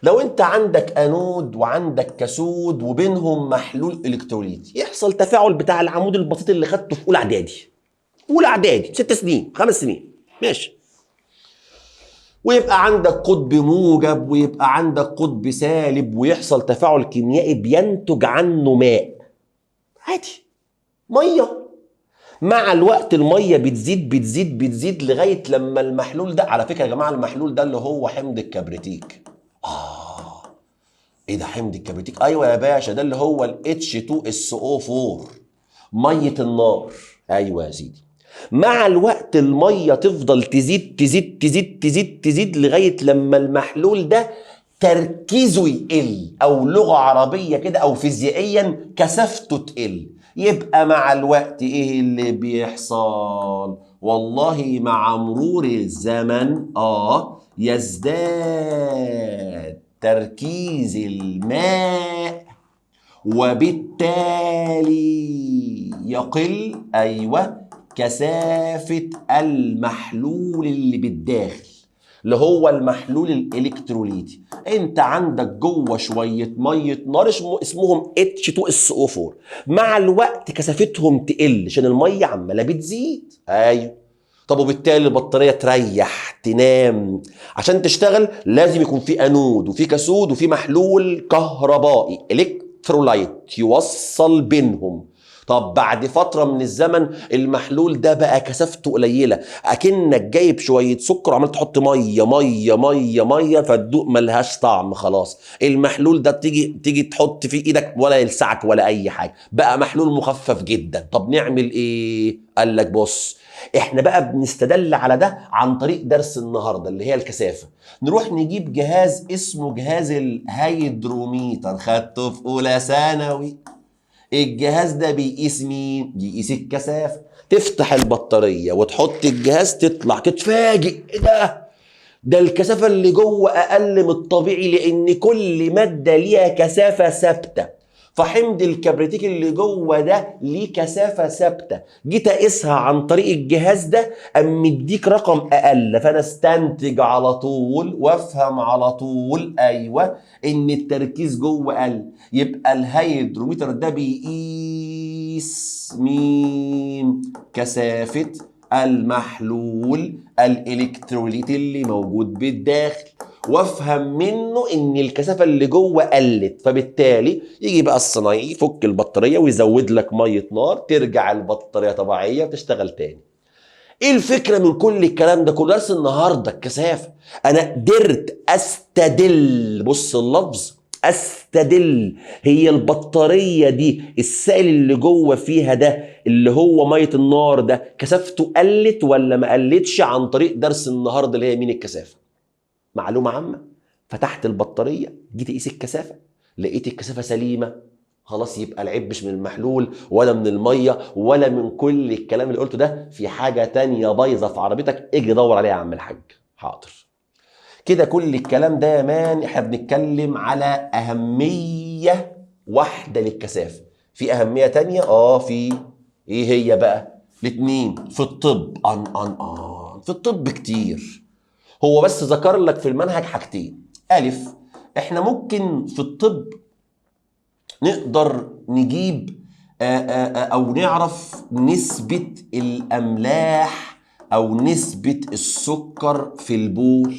لو انت عندك انود وعندك كاسود وبينهم محلول الكتروليتي، يحصل تفاعل بتاع العمود البسيط اللي خدته في اولى اعدادي، اولى اعدادي 6 سنين 5 سنين ماشي، ويبقى عندك قطب موجب ويبقى عندك قطب سالب، ويحصل تفاعل كيميائي بينتج عنه ماء عادي، مية. مع الوقت المية بتزيد بتزيد بتزيد لغاية لما المحلول ده، على فكرة يا جماعة المحلول ده اللي هو حمض الكبريتيك. ايه ده حمض الكبريتيك؟ ايوه يا باشا، ده اللي هو ال H2SO4، مية النار. ايوه يا سيدي. مع الوقت المية تفضل تزيد تزيد تزيد تزيد تزيد لغاية لما المحلول ده تركيزه يقل، او لغة عربية كده او فيزيائيا كثافته تقل. يبقى مع الوقت ايه اللي بيحصل؟ والله مع مرور الزمن يزداد تركيز الماء وبالتالي يقل ايوه كثافة المحلول اللي بالداخل اللي هو المحلول الالكتروليتي. انت عندك جوه شوية مية نار اسمهم H2SO4، مع الوقت كثافتهم تقل عشان المية عماله بتزيد. ايوه، طب وبالتالي البطارية تريح تنام. عشان تشتغل لازم يكون في انود وفي كاسود وفي محلول كهربائي electrolyte يوصل بينهم. طب بعد فترة من الزمن المحلول ده بقى كثافته قليله، اكنك جايب شوية سكر وعمال تحط مية مية مية مية، فتدوق ملهاش طعم خلاص. المحلول ده تيجي تحط فيه ايدك ولا يلسعك ولا اي حاجة، بقى محلول مخفف جدا. طب نعمل ايه؟ قال لك بص، احنا بقى بنستدل على ده عن طريق درس النهارده اللي هي الكثافة. نروح نجيب جهاز اسمه جهاز الهيدروميتر، خدته في اولى ثانوي. الجهاز ده بيقيس مين؟ بيقيس الكثافة. تفتح البطارية وتحط الجهاز، تطلع تتفاجئ، ايه ده؟ ده الكثافة اللي جوه اقل من الطبيعي، لان كل مادة ليها كثافة ثابتة. فحمض الكبريتيك اللي جوه ده ليه كثافة ثابتة، جيت اقيسها عن طريق الجهاز ده قام مديك رقم اقل، فانا استنتج على طول وافهم على طول ايوه ان التركيز جوه قل. يبقى الهيدروميتر ده بيقيس مين؟ كثافة المحلول الالكتروليتي اللي موجود بالداخل، وافهم منه ان الكثافة اللي جوه قلت. فبالتالي يجي بقى الصنايعي يفك البطارية ويزود لك مية نار، ترجع البطارية طبيعية وتشتغل تاني. ايه الفكرة من كل الكلام ده كله؟ درس النهارده الكثافة. انا قدرت استدل، بص اللفظ، استدل، هي البطارية دي السائل اللي جوه فيها ده اللي هو مية النار ده كثافته قلت ولا ما قلتش، عن طريق درس النهارده اللي هي مين؟ الكثافة. معلومة عامة، فتحت البطارية جيت اقيس الكثافة لقيت الكثافة سليمة، خلاص يبقى العيب مش من المحلول ولا من المية ولا من كل الكلام اللي قلته ده، في حاجة تانية بايظة في عربيتك، اجري دور عليها يا عم الحاج. حاضر. كده كل الكلام ده يا مان احنا بنتكلم على اهمية واحدة للكثافه. في اهمية تانية؟ في. ايه هي بقى؟ الاتنين في الطب. ان ان ان في الطب كتير. هو بس ذكر لك في المنهج حاجتين. ألف، احنا ممكن في الطب نقدر نجيب او نعرف نسبة الأملاح او نسبة السكر في البول،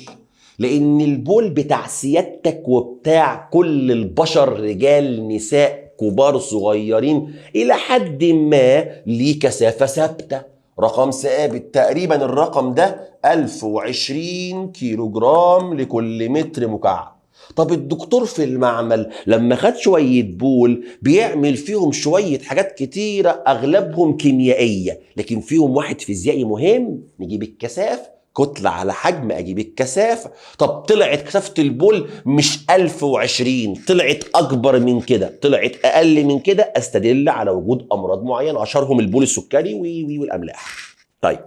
لأن البول بتاع سيادتك وبتاع كل البشر، رجال نساء كبار صغيرين، إلى حد ما ليه كثافة ثابتة، رقم ثابت تقريبا. الرقم ده 1020 كيلو جرام لكل متر مكعب. طب الدكتور في المعمل لما خد شوية بول بيعمل فيهم شوية حاجات كتيرة أغلبهم كيميائية، لكن فيهم واحد فيزيائي مهم، نجيب الكثافة، كتلة على حجم، أجيب الكثافة. طب طلعت كثافة البول مش 1020، طلعت أكبر من كده، طلعت أقل من كده، أستدل على وجود أمراض معينة أشهرهم البول السكري والأملاح. طيب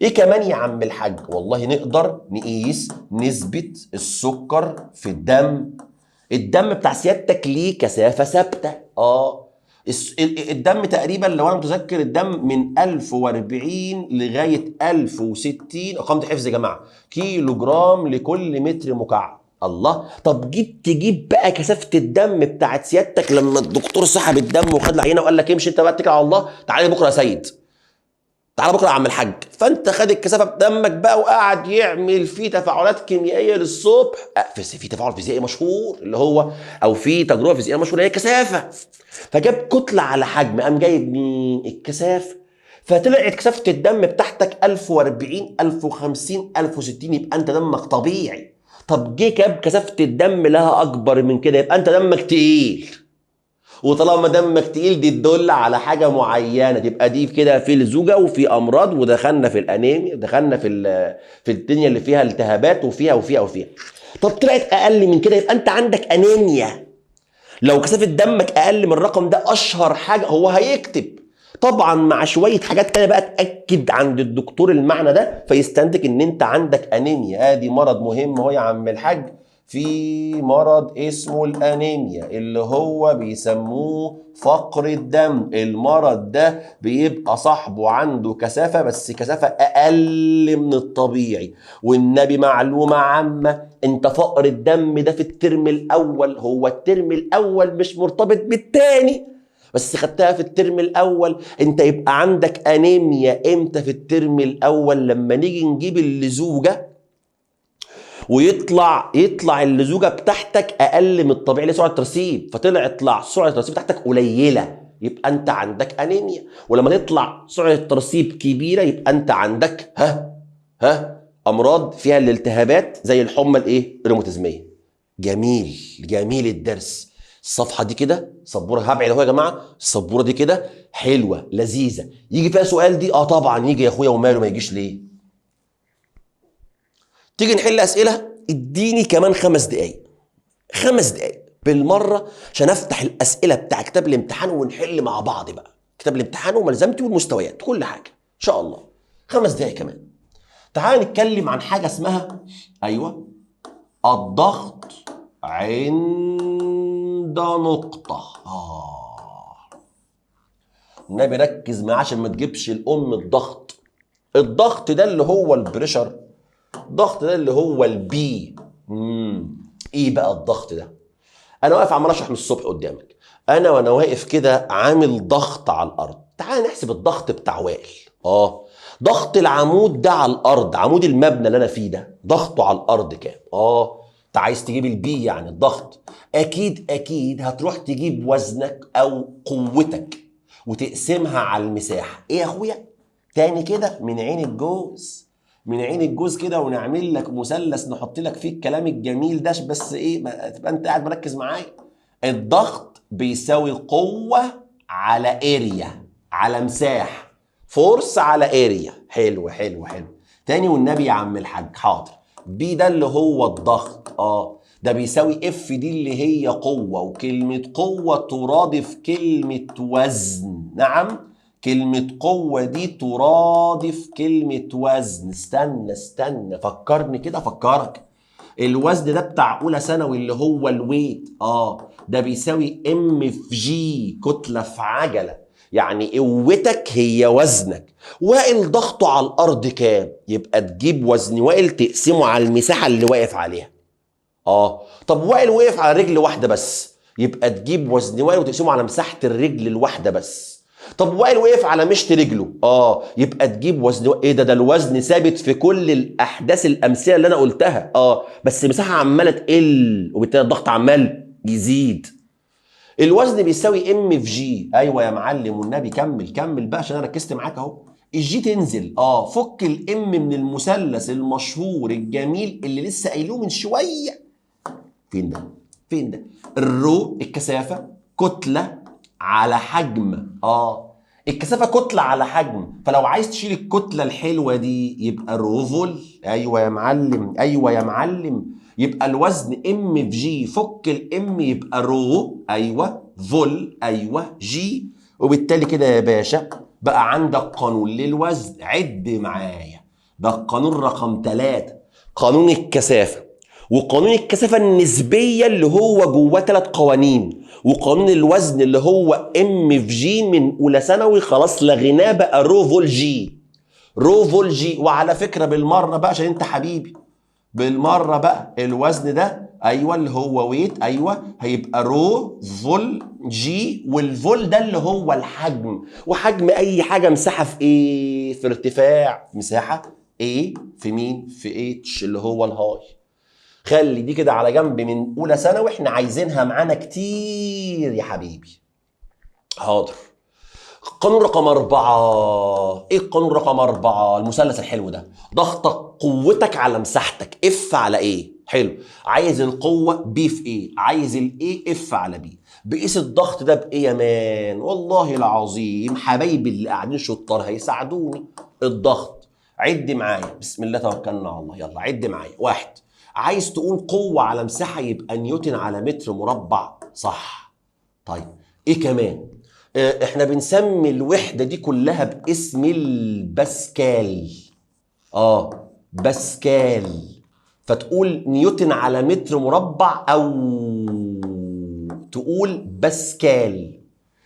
ايه كمان يا عم الحاج؟ والله نقدر نقيس نسبة السكر في الدم. الدم بتاع سيادتك ليه كثافة ثابتة. الدم تقريبا لو انا متذكر الدم من 1040 لغاية 1060، ارقام حفظ يا جماعة، كيلو جرام لكل متر مكعب. الله، طب جيت تجيب بقى كثافة الدم بتاعت سيادتك لما الدكتور سحب الدم وخد العينة وقال لك امشي انت بقى اتكل على الله، تعالى بكرة يا سيد، تعالى بكره يا عم الحاج. فانت خد الكثافة بدمك بقى وقعد يعمل فيه تفاعلات كيميائية للصبح. في تفاعل فيزيائي مشهور اللي هو، او في تجربه فيزيائية مشهورة هي الكثافة. فجاب كتلة على حجم، قام جايب مين؟ الكثافة. فطلعت كثافة الدم بتاعتك 1040 1050 1060، يبقى انت دمك طبيعي. طب جه جاب كثافة الدم لها اكبر من كده، يبقى انت دمك تقيل. وطالما دمك تقيل دي تدل على حاجة معينة، تبقى دي كده في لزوجه وفي امراض، ودخلنا في الانيميا، دخلنا في الدنيا اللي فيها التهابات وفيها وفيها وفيها. طب طلعت اقل من كده، يبقى انت عندك انيميا. لو كثافة دمك اقل من الرقم ده، اشهر حاجة هو هيكتب طبعا مع شوية حاجات تانية بقى تاكد عند الدكتور المعنى ده، فيستنتج ان انت عندك انيميا. ادي مرض مهم اهو يا عم الحاج، في مرض اسمه الانيميا اللي هو بيسموه فقر الدم. المرض ده بيبقى صاحبه عنده كثافة، بس كثافة اقل من الطبيعي. والنبي معلومة عامة، انت فقر الدم ده في الترم الاول، هو الترم الاول مش مرتبط بالتاني، بس خدتها في الترم الاول. انت يبقى عندك انيميا امتى في الترم الاول؟ لما نيجي نجيب اللزوجه ويطلع اللزوجه بتاعتك اقل من الطبيعي اللي سرعة الترسيب، فطلع سرعة الترسيب بتاعتك قليله، يبقى انت عندك انيميا، ولما تطلع سرعة الترسيب كبيرة يبقى انت عندك ها امراض فيها الالتهابات زي الحمى الايه؟ الروماتيزميه. جميل جميل الدرس. الصفحة دي كده سبورة، هبعد اهو يا جماعة، السبوره دي كده حلوة لذيذة. يجي فيها سؤال دي؟ اه طبعا يجي يا اخويا، وماله ما يجيش ليه؟ تيجي نحل اسئلة. اديني كمان 5 دقايق، 5 دقايق بالمرة عشان افتح الاسئلة بتاع كتاب الامتحان ونحل مع بعض بقى. كتاب الامتحان وملزمتي والمستويات كل حاجة ان شاء الله. 5 دقايق كمان. تعال نتكلم عن حاجة اسمها ايوه الضغط عند نقطة. النبي ركز معاه عشان ما تجيبش الام الضغط. الضغط ده اللي هو ال pressure، الضغط ده اللي هو ال P. ايه بقى الضغط ده؟ انا واقف عمال اشرح من الصبح قدامك، انا وانا واقف كده عامل ضغط على الارض. تعال نحسب الضغط بتاع وائل. ضغط العمود ده على الارض، عمود المبنى اللي انا فيه ده ضغطه على الارض كام؟ انت عايز تجيب ال P يعني الضغط، اكيد اكيد هتروح تجيب وزنك او قوتك وتقسمها على المساحة. ايه يا اخويا؟ تاني كده من عين الجوز، من عين الجوز كده، ونعمل لك مثلث نحط لك فيه الكلام الجميل ده، بس ايه تبقى انت قاعد مركز معايا. الضغط بيساوي قوة على area، على مساحة، force على area. حلو حلو حلو. تاني والنبي يا عم الحاج. حاضر. P ده اللي هو الضغط، ده بيساوي F دي اللي هي قوة، وكلمة قوة ترادف كلمة وزن. نعم، كلمة قوة دي ترادف كلمة وزن. استنى استنى، فكرني كده، فكرك. الوزن ده بتاع أولى ثانوي اللي هو ال weight، ده بيساوي M في G، كتلة في عجلة، يعني قوتك هي وزنك. وائل ضغطه على الأرض كام؟ يبقى تجيب وزن وائل تقسمه على المساحة اللي واقف عليها. طب وائل وقف على رجل واحدة بس، يبقى تجيب وزن وائل وتقسمه على مساحة الرجل الواحدة بس. طب وائل وقف على مشط رجله، يبقى تجيب وزن ايه ده الوزن ثابت في كل الاحداث الامثلة اللي انا قلتها، بس المساحة عماله تقل وبالتالي الضغط عمال يزيد. الوزن بيساوي M في G. ايوه يا معلم والنبي كمل كمل بقى عشان انا ركزت معاك اهو. ال G تنزل، فك ال M من المثلث المشهور الجميل اللي لسه قايلوه من شوية. فين ده؟ فين ده؟ ال rho الكثافة كتلة على حجم. الكثافة كتلة على حجم، فلو عايز تشيل الكتلة الحلوة دي يبقى rho vol. ايوه يا معلم، ايوه يا معلم. يبقى الوزن M في G، فك ال M يبقى rho، ايوه vol، ايوه G. وبالتالي كده يا باشا بقى عندك قانون للوزن. عد معايا، ده القانون رقم 3، قانون الكثافة، وقانون الكثافة النسبية اللي هو جواه 3 قوانين، وقانون الوزن اللي هو M في G من اولى ثانوي خلاص لغيناه بقى rho vol G، rho vol G. وعلى فكرة بالمرة بقى عشان انت حبيبي، بالمرة بقى الوزن ده ايوه اللي هو weight، ايوه هيبقى rho vol G، وال vol ده اللي هو الحجم، وحجم اي حاجة مساحة في ايه؟ في ارتفاع، مساحة A في مين؟ في H اللي هو الهاي. خلي دي كده على جنب من اولى ثانوي، احنا عايزينها معانا كتير يا حبيبي. حاضر. قانون رقم 4، ايه القانون رقم 4؟ المثلث الحلو ده، ضغطك قوتك على مساحتك، F على A. حلو. عايز القوة P في A، عايز ال A F على P. بقيس الضغط ده بايه يا man؟ والله العظيم حبايبي اللي قاعدين شطار هيساعدوني. الضغط عد معايا، بسم الله توكلنا على الله، يلا عد معايا. 1، عايز تقول قوة على مساحة يبقى نيوتن على متر مربع، صح. طيب ايه كمان؟ احنا بنسمي الوحدة دي كلها باسم الباسكال. باسكال. فتقول نيوتن على متر مربع او تقول باسكال.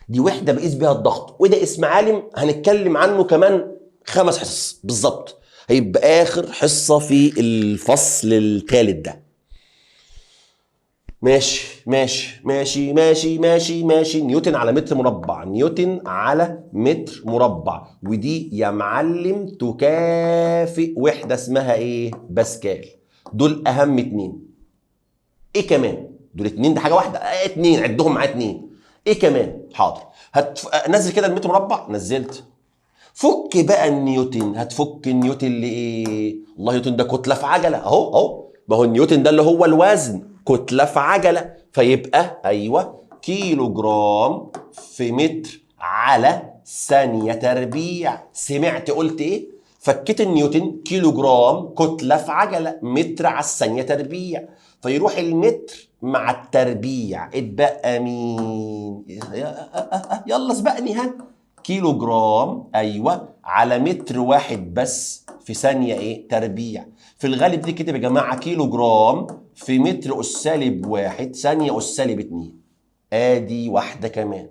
دي وحدة بقيس بيها الضغط، وده اسم عالم هنتكلم عنه كمان 5 حصص بالظبط، هيبقى اخر حصة في الفصل الثالث ده. ماشي ماشي ماشي ماشي ماشي ماشي. نيوتن على متر مربع، نيوتن على متر مربع، ودي يا معلم تكافئ وحدة اسمها ايه؟ باسكال. دول اهم 2. ايه كمان؟ دول 2، ده حاجة واحدة. 2، عدهم معايا 2. ايه كمان؟ حاضر. نزل كده المتر مربع، نزلت. فك بقى النيوتن، هتفك النيوتن لايه؟ والله نيوتن ده كتلة في عجله، اهو اهو، ما هو النيوتن ده اللي هو الوزن، كتلة في عجله، فيبقى ايوه كيلو جرام في متر على ثانية تربيع. سمعت قلت ايه؟ فكيت النيوتن كيلو جرام كتلة في عجله متر على الثانية تربيع، فيروح المتر مع التربيع، اتبقى مين؟ يلا سبقني، ها، كيلو جرام ايوه على متر واحد بس في ثانية ايه؟ تربيع. في الغالب دي كده يا جماعة كيلو جرام في متر اس سالب واحد ثانية اس سالب 2. ادي واحدة كمان،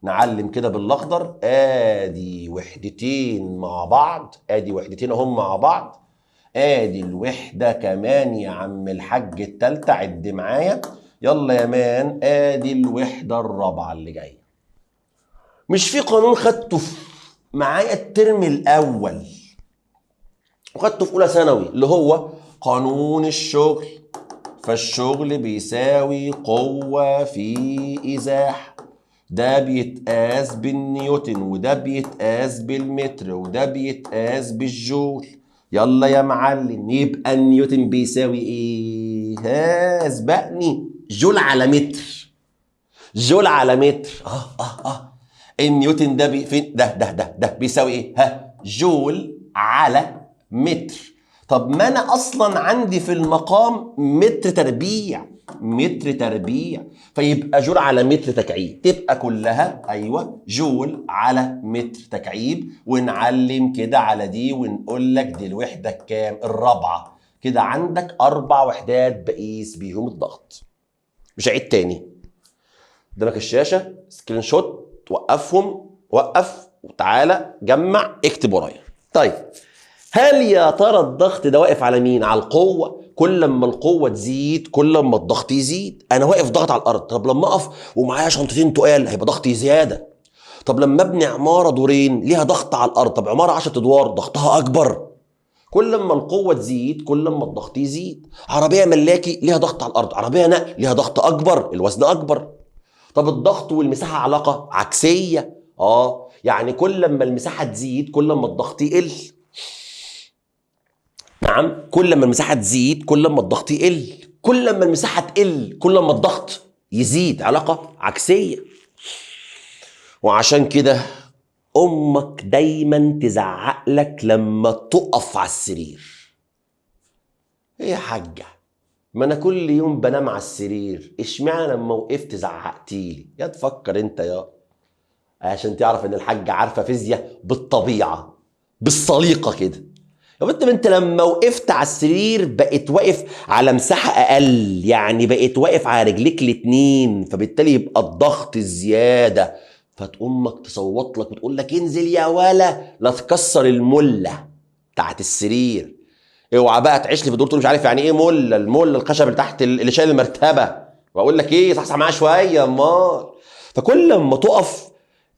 نعلم كده بالاخضر، ادي وحدتين مع بعض، ادي وحدتين اهم مع بعض، ادي الوحدة كمان يا عم الحاج التالتة، عد معايا يلا يا مان، ادي الوحدة الرابعة اللي جاية. مش في قانون خدته معايا الترم الاول وخدته في اولى ثانوي اللي هو قانون الشغل، فالشغل بيساوي قوة في ازاحه، ده بيتقاس بالنيوتن وده بيتقاس بالمتر وده بيتقاس بالجول. يلا يا معلم، يبقى النيوتن بيساوي ايه؟ ها اسبقني، جول على متر، جول على متر. النيوتن ده فين؟ ده ده ده ده بيساوي ايه؟ ها، جول على متر. طب ما انا اصلا عندي في المقام متر تربيع، متر تربيع، فيبقى جول على متر تكعيب، تبقى كلها ايوه جول على متر تكعيب. ونعلم كده على دي ونقول لك دي الوحدة الكام؟ الرابعة. كده عندك 4 وحدات بقيس بيهم الضغط. مش هعيد تاني، قدامك الشاشة screenshot، وقفهم، وقف وتعالى جمع اكتب ورايا. طيب هل يا ترى الضغط ده واقف على مين؟ على القوة. كل ما القوة تزيد كل ما الضغط يزيد. أنا واقف ضغط على الأرض، طب لما أقف ومعايا شنطتين تقال هيبقى ضغطي زيادة. طب لما أبني عمارة دورين ليها ضغط على الأرض، طب عمارة 10 أدوار ضغطها أكبر. كل ما القوة تزيد كل ما الضغط يزيد. عربية ملاكي ليها ضغط على الأرض، عربية نقل ليها ضغط أكبر، الوزن أكبر. طب الضغط والمساحة علاقة عكسية، يعني كل ما المساحة تزيد كل ما الضغط يقل. نعم، كل ما المساحة تزيد كل ما الضغط يقل، كل ما المساحة تقل كل ما الضغط يزيد، علاقة عكسية. وعشان كده أمك دايما تزعق لك لما تقف على السرير. إيه يا حاجة؟ ما أنا كل يوم بنام على السرير، إشمعنى لما وقفت زعقتيلي؟ يا تفكر أنت يا، عشان تعرف إن الحاجة عارفة فيزياء بالطبيعة بالسليقة كده. يا بنت انت لما وقفت على السرير بقيت واقف على مساحة أقل، يعني بقيت واقف على رجليك الاتنين، فبالتالي يبقى الضغط زيادة. فتقومك تصوت لك وتقول لك انزل يا ولا، لا تكسر الملة بتاعت السرير. اوعى بقى تعيش لي في دور تقول مش عارف يعني ايه ملة، الملة الخشب اللي تحت اللي شايل المرتبة، واقول لك ايه صحصح معايا شوية امال. فكل ما تقف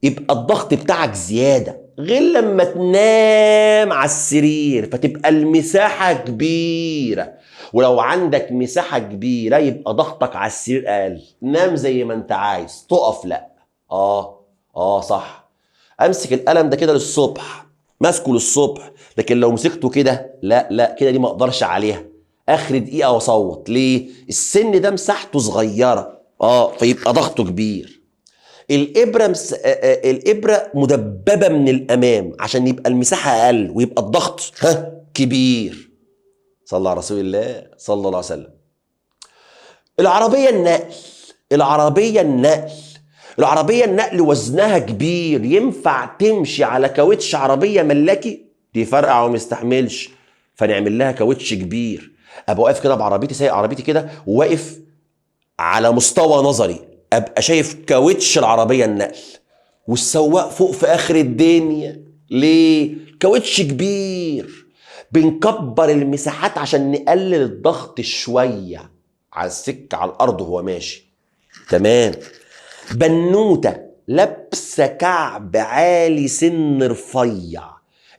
يبقى الضغط بتاعك زيادة، غير لما تنام على السرير فتبقى المساحة كبيرة، ولو عندك مساحة كبيرة يبقى ضغطك على السرير أقل. نام زي ما انت عايز، تقف لا. صح، امسك القلم ده كده للصبح، ماسكه للصبح، لكن لو مسكته كده لا لا كده دي ما اقدرش عليها، اخر دقيقة واصوت. ليه؟ السن ده مساحته صغيرة، فيبقى ضغطه كبير. الابره الابره مدببه من الامام عشان يبقى المساحة اقل ويبقى الضغط كبير. صلى على رسول الله صلى الله عليه وسلم. العربية النقل، العربية النقل، العربية النقل وزنها كبير، ينفع تمشي على كاوتش عربية ملاكي؟ دي فرقع وما يستحملش، فنعمل لها كاوتش كبير. ابقى واقف كده بعربيتي، سايق عربيتي كده وواقف على مستوى نظري، ابقى شايف كاوتش العربية النقل والسواق فوق في اخر الدنيا. ليه؟ كاوتش كبير. بنكبر المساحات عشان نقلل الضغط شوية على السكة على الارض وهو ماشي. تمام. بنوته لابسه كعب عالي سن رفيع،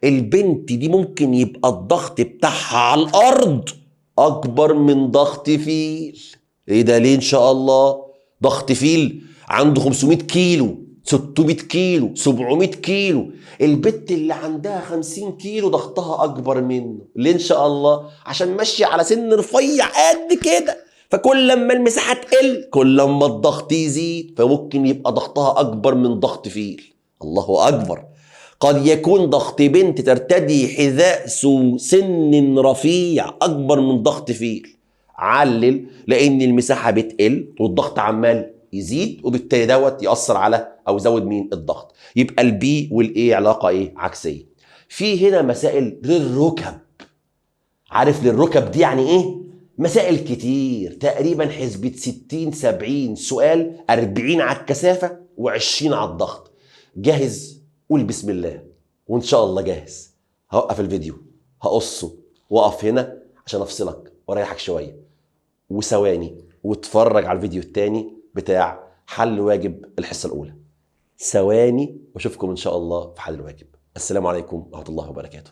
البنت دي ممكن يبقى الضغط بتاعها على الارض اكبر من ضغط فيل. ايه ده؟ ليه ان شاء الله ضغط فيل؟ عنده 500 كيلو، 600 كيلو، 700 كيلو. البت اللي عندها 50 كيلو ضغطها اكبر منه. ليه ان شاء الله؟ عشان ماشية على سن رفيع قد كده، فكل لما المساحة تقل كل لما الضغط يزيد، فممكن يبقى ضغطها اكبر من ضغط فيل. الله اكبر. قد يكون ضغط بنت ترتدي حذاء سن رفيع اكبر من ضغط فيل. علل، لان المساحة بتقل والضغط عمال يزيد، وبالتالي دوت ياثر على او يزود مين؟ الضغط. يبقى ال P وال A علاقة ايه؟ عكسية. في هنا مسائل للركب. عارف للركب دي يعني ايه؟ مسائل كتير، تقريبا حسبة 60 70 سؤال، 40 على الكثافة و20 على الضغط. جاهز؟ قول بسم الله وان شاء الله جاهز. هوقف الفيديو، هقصه واقف هنا عشان افصلك واريحك شوية وثواني، واتفرج على الفيديو التاني بتاع حل واجب الحصة الاولى. ثواني واشوفكم ان شاء الله في حل الواجب. السلام عليكم ورحمة الله وبركاته.